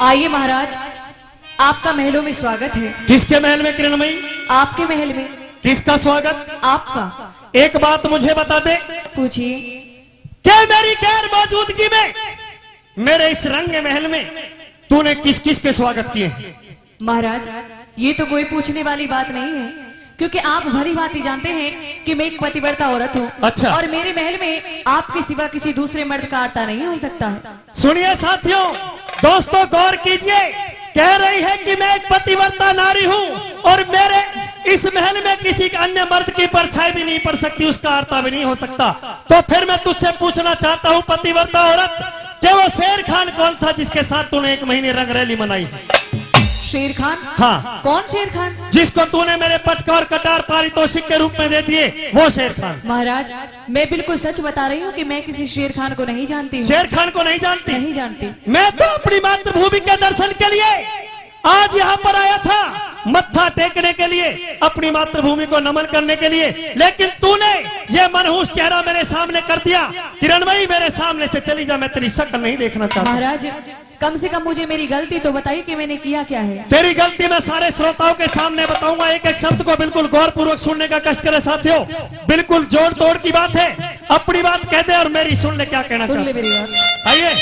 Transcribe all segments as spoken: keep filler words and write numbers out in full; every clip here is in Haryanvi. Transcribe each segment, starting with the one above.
आइए महाराज, आपका महलों में स्वागत है। किसके महल में किरणमयी? आपके महल में। किसका स्वागत? आपका। एक बात मुझे बता दे। पूछिए। क्या मेरी गैर मौजूदगी में मेरे इस रंग महल में तूने किस किस के स्वागत किए हैं? महाराज, ये तो कोई पूछने वाली बात नहीं है, क्योंकि आप भली भांति जानते हैं कि मैं एक पतिव्रता औरत हूँ। अच्छा। और मेरे महल में आपके सिवा किसी दूसरे मर्द का आता नहीं हो सकता है। सुनिए साथियों, दोस्तों, गौर कीजिए, कह रही है कि मैं एक पतिव्रता नारी हूँ और मेरे इस महल में किसी अन्य मर्द की परछाई भी नहीं पड़ सकती, उसका आता भी नहीं हो सकता। तो फिर मैं तुझसे पूछना चाहता हूँ पतिव्रता औरत, कि वो शेर खान कौन था जिसके साथ तूने एक महीने रंगरैली मनाई? शेर खान? हाँ। कौन शेर खान? जिसको तूने मेरे पटका और कटार पारितोषिक के रूप में दे दिए, वो शेर खान। महाराज, मैं बिल्कुल सच बता रही हूँ कि मैं किसी शेर खान को नहीं जानती हूँ। शेर खान को नहीं जानती? नहीं जानती। मैं तो अपनी मातृभूमि के दर्शन के लिए आज यहाँ पर आया था, मत्था टेकने के लिए, अपनी मातृभूमि को नमन करने के लिए, लेकिन तूने ये मनहूस चेहरा मेरे सामने कर दिया। किरणमयी, मेरे सामने से चली जा, मैं तेरी शक्ल नहीं देखना चाहता। महाराज, कम से कम मुझे मेरी गलती तो बताइए कि मैंने किया क्या है। तेरी गलती मैं सारे श्रोताओं के सामने बताऊंगा, एक एक शब्द को बिल्कुल गौरपूर्वक सुनने का कष्ट करें साथियों, बिल्कुल जोड़ तोड़ की बात है। अपनी बात कह दे और मेरी सुन ले, क्या कहना चाहता है। सुन ले मेरी बात। आइए।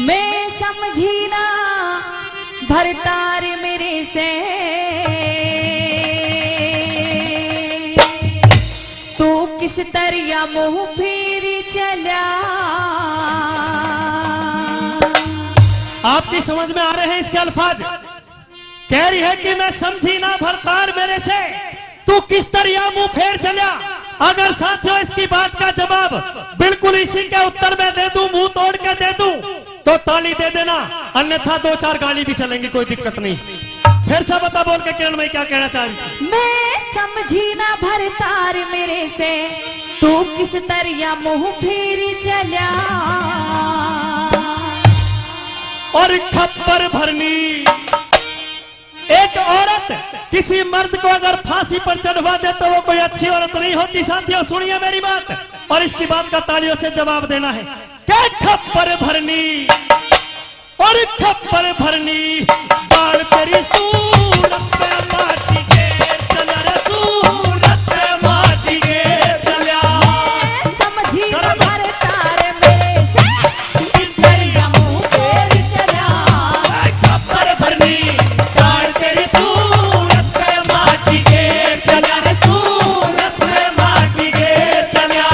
मैं समझी ना भरतार मेरे से, तू किस तरिया मुंह फेर चल्या। आपकी समझ में आ रहे हैं इसके अल्फाज? कह रही है कि मैं समझी ना भरतार मेरे से, तू किस तरिया मुंह फेर चल्या। अगर साथियों इसकी बात का जवाब बिल्कुल इसी के उत्तर में दे दूं, मुंह तोड़ के दे दूं, तो ताली दे देना, अन्यथा दो चार गाली भी चलेंगी, कोई दिक्कत नहीं। फिर से बता बोल के किरणमयी क्या कहना चाह रही थी? मैं समझी ना भरतार मेरे से, तू किस तरिया मुंह फेर चल्या। और खप्पर भरनी, एक औरत किसी मर्द को अगर फांसी पर चढ़वा दे तो वो कोई अच्छी औरत नहीं होती। साथियों सुनिए मेरी बात, और इसकी बात का तालियों से जवाब देना है। क्या खप्पर भरनी और खप्पर भरनी, बाल तेरी सूरत पे माटी के चला रे, सूरत पे माटी के चला। समझी ना भरतार मेरे से, किस तरिया मुंह फेर चला। खप्पर भरनी, बाल तेरी सूरत पे माटी के चला रे, सूरत पे माटी के चला।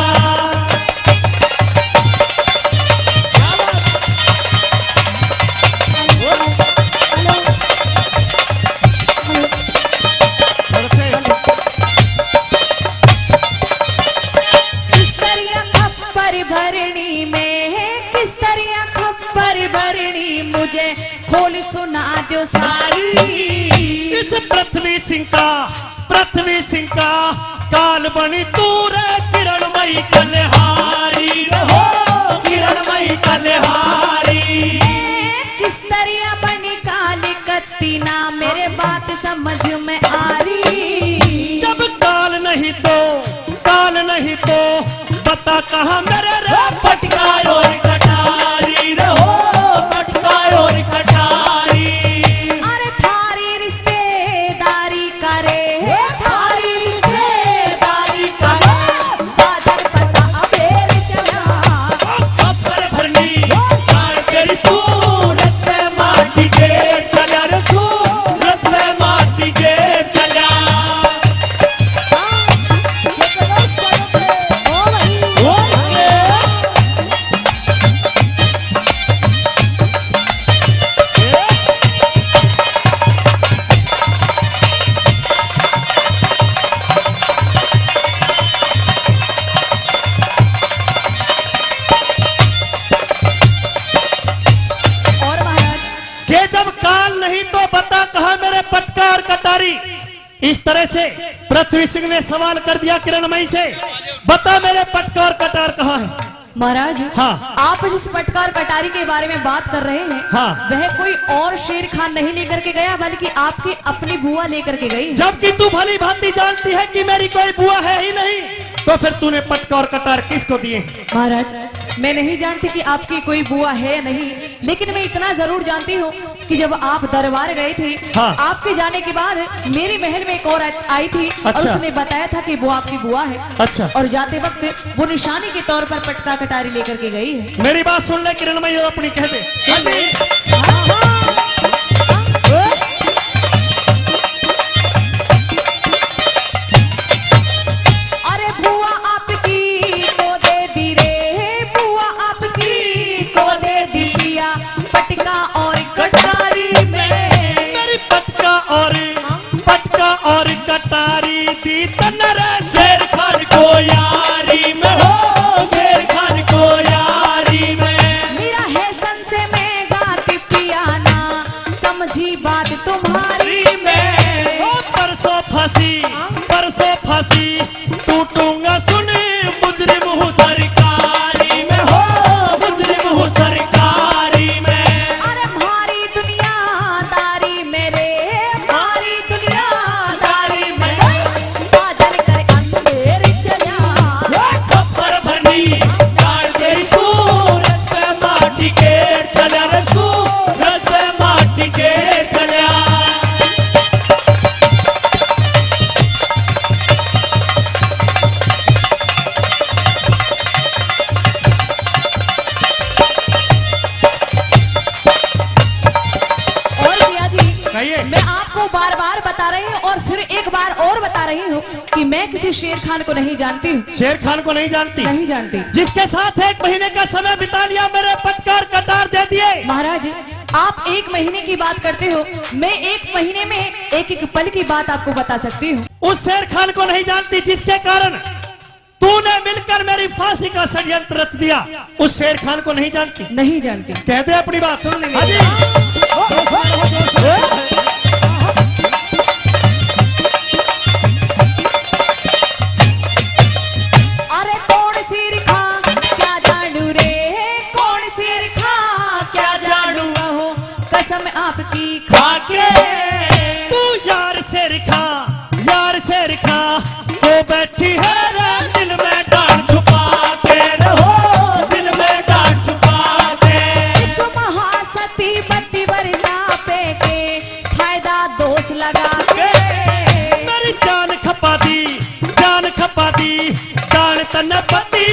किस तरिया खप्पर भरनी में, किस तरिया खप्पर भरनी, मुझे खोल सुना दो सारी। इस पृथ्वी सिंह का, पृथ्वी सिंह का काल बनी तू रे, किरणमयी कलहारी रे हो, किरणमयी कलहारी। ए, किस तरिया बनी काल कत्ती ना, मेरे बात समझ में आ रही। जब काल नहीं तो, काल नहीं तो बता कहाँ मेरे रे, पटका और कटारी रे हो, पटका और कटारी। अरे थारी रिश्तेदारी करे, थारी रिश्तेदारी करे, साजन पता अबेर चला। खप्पर भरनी, बाल तेरी सूरत पे माटी के चला रे, सूरत पे माटी के चला। ओ भाई। ओ भाई। तरह से पृथ्वी सिंह ने सवाल कर दिया किरणमयी से, बता मेरे पटका और कटार कहाँ है? महाराज, हाँ। आप जिस पटका और कटारी के बारे में बात कर रहे हैं, हाँ। वह कोई और शेर खान नहीं लेकर के गया, बल्कि आपकी अपनी बुआ लेकर के गई। जबकि तू भली भांति जानती है कि मेरी कोई बुआ है ही नहीं, तो फिर तूने पटका और कटार किसको दिए हैं? महाराज, मैं नहीं जानती कि आपकी कोई बुआ है या नहीं, लेकिन मैं इतना जरूर जानती हूँ कि जब आप दरबार गए थे, हाँ। आपके जाने के बाद मेरे महल में एक और आ-, आई थी और अच्छा। उसने बताया था कि वो आपकी बुआ है। अच्छा। और जाते वक्त वो निशानी के तौर पर पटका कटारी लेकर के गई है। मेरी बात सुन ले किरणमयी और अपनी कह दे। सुन ले। हाँ, हाँ। अरे बुआ आपकी को दे दी रे, बुआ आपकी को दे दी पिया, पटका और कटारी में। मेरी पटका और, पटका और कटारी दी तन्ने रे शेर खान को यारी में हो, शेर खान को यारी में। मेरा है संशय में गाती पिया ना, समझी बात तुम्हारी मैं। ओ परसों फांसी, परसों फांसी, टूटूंगा सुन मुजरिम हूँ सरकारी में हो, मुजरिम हूँ सरकारी में। अरे म्हारी दुनियादारी में रे, म्हारी दुनियादारी में। ओए, साजन कर अंधेर चला। ओ खप्पर भरनी, डाल तेरी सूरत पे माटी के चला रे, सूरत पे माटी के चला। और भैया जी, कहिए। मैं आपको बार बार बता रही हूँ और फिर एक बार और बता रही हूँ कि मैं किसी शेर खान को नहीं जानती हूँ। शेर खान को नहीं जानती? नहीं जानती। जिसके साथ एक महीने का समय बिता लिया, मेरे पटका और कटार दे दिए। महाराज, आप एक महीने की बात करते हो, मैं एक महीने में एक एक पल की बात आपको बता सकती हूँ। उस शेर खान को नहीं जानती जिसके कारण तूने मिलकर मेरी फांसी का षड्यंत्र रच दिया, उस शेर खान को नहीं जानती? नहीं जानती। कह दे अपनी बात। सुन ले हाँ मेरी जी। बात। जोश में रहो, जोश में। अरे कौन शेर खान क्या जानू रे, कौन शेर खान क्या जानू हो, कसम आपकी खा के। तू यार शेर खान, यार शेर खान, वो बैठी है रे दिल में डांड छुपा के, रहो दिल में डांड छुपा के। एक महासती पतिव्रता पे के फायदा दोष लगा के। मेरी जान खपा दी, जान खपा दी, जान तन्ने पति